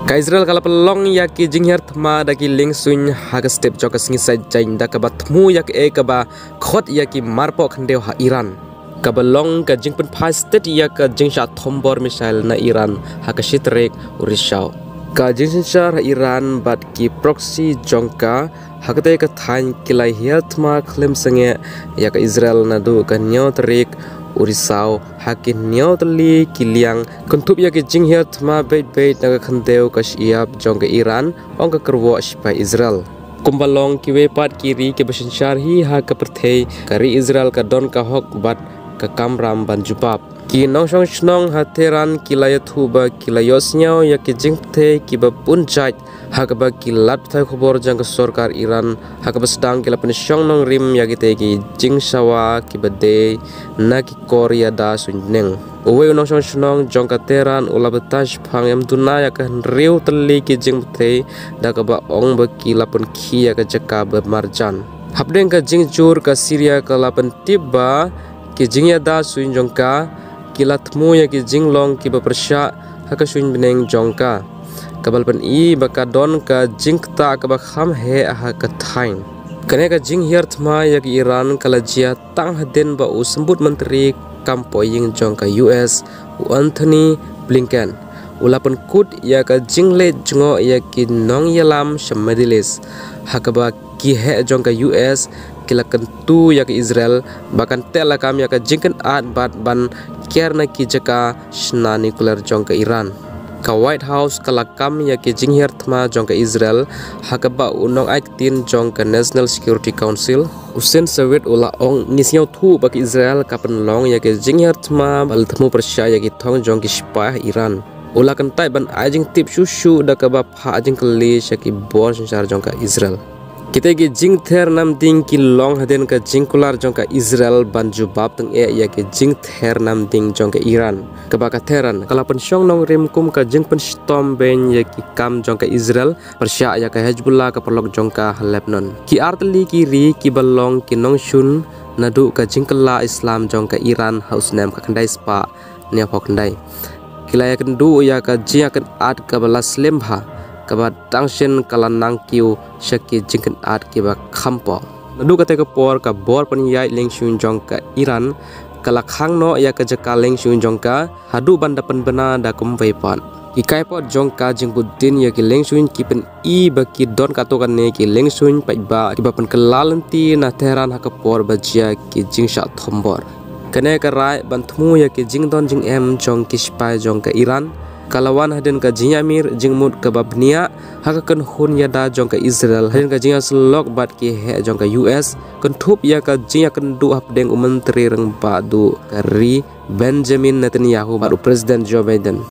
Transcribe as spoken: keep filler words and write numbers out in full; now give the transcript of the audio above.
Ka Israel ka la pynlong ïa ki jinghiar thma da ki liengsuiñ ha ka step jong ka sngi Saitjaiñ da kaba thmu ïa kaei kaba khot ïa ki marpoh khyndew ha Iran. Kaba long ka jingpynphai stet ïa ka jingshah thombor missile na Iran ha ka shi tarik u Risaw. Ka jingsynshar ha Iran bad ki proxy jong ka ha katei ka thaiñ ki la hiar thma khlem sangeh ïa ka Israel naduh ka hynñiew tarik u Risaw ha ki hynñiew tylli ki liang, kynthup ïa ki jinghiar thma beit beit na ka khyndew ka shyiap jong ka Iran, ong ka kyrwoh shipai Israel. Kumba long kiwei pat ki ri kiba synshar hi ha ka pyrthei, ka ri Israel ka don ka hok bad ka kamram ban jubab. Ki nongshong shnong ha Tehran ki la ïathuh ba ki la ïohsngew ïa ki jingpyrthei kiba bun jait ha kaba ki lad pathai khubor jong ka sorkar Iran ha kaba sdang ki la pynshong nongrim ïa kitei ki jingsawa kiba dei na ki kor ïada suiñ bneng. Uwei u nongshong shnong jong ka Tehran u la batai shaphang ïa ka duna ïa ka hynriew tylli ki jingpyrthei da kaba ong ba ki la pynkhih ïa ka jaka ba marjan. Hapdeng ka jingjur, ka Syria ka la pyntip ba ki jingïada suiñ jong ka ki la thmu ïa ki jinglong kiba pyrshah ha ka suiñ bneng jong ka, kaba la pyni ba ka don ka jingktah kaba kham heh ha ka thaiñ. Kane ka jinghiar thma ïa ka Iran ka la jia tang hadien ba u Symbud Myntri Kam Pohïing jong ka U S, u Antony Blinken, u la pynkut ïa ka jingleit jngoh ïa ki nongïalam sha Middle East ha kaba ki heh jong ka U S ki la kyntu ïa ka Israel ba kan teh lakam ïa ka jingkynad bad ban kiar na ki jaka shna nuclear jong ka Iran. Ka White House ka la kam ïa ki jinghiar thma jong ka Israel ha kaba u nongai ktien jong ka National Security Council, u Hussein Saleh, u la ong, ngi sngewthuh ba ka Israel ka pynlong ïa ki jinghiar thma ba la thmu pyrshah ïa ki thong jong ki shipai Iran. U la kyntait ban ai jingtip shuh shuh da kaba phah jingkylli sha ki bor synshar jong ka Israel. Kitei ki jingther nam ding ki long hadien ka jingkular jong ka Israel ban jubab tyngeh ïa ki jingther nam ding jong ka Iran, kaba ka Tehran ka la pynshong nongrim kum ka jingpynshitom beiñ ïa ki kam jong ka Israel pyrshah ïa ka Hezbollah, ka paralok jong ka ha Lebanon. Ki ar tylli ki ri kiba long ki nongshun naduh ka jingkylla Islam jong ka Iran ha u snem khatkhyndai spah hynñiewphew khyndai, ki la ïakynduh ïa ka jingïakynad kaba la slem bha, kaba tang shen ka la nang kiew sha ki jingkynad kiba kham poh. Naduh katei ka por, ka bor pynïaid liengsuiñ jong ka Iran ka la khang noh ïa ka jaka liengsuiñ jong ka haduh ban da pynbna da kumwei pat. Ki kaipot jong ka jingbud dien ïa ki liengsuiñ ki pyni ba ki don katto katne ki liengsuiñ paidbah kiba pynkylla lynti na Tehran ha ka por ba jia ki jingshah thombor. Kane ka rai ban thmu ïa ki jingdon jingem jong ki shipai jong ka Iran ka la wan hadien ka jingïamir jingmut kaba bniah ha ka kynhun ïada jong ka Israel hadien ka jingïasyllok bad ki heh jong ka U S, kynthup ïa ka jingïakynduh hapdeng u Myntri Rangbah Duh ka ri, Benjamin Netanyahu, bad u President Joe Biden.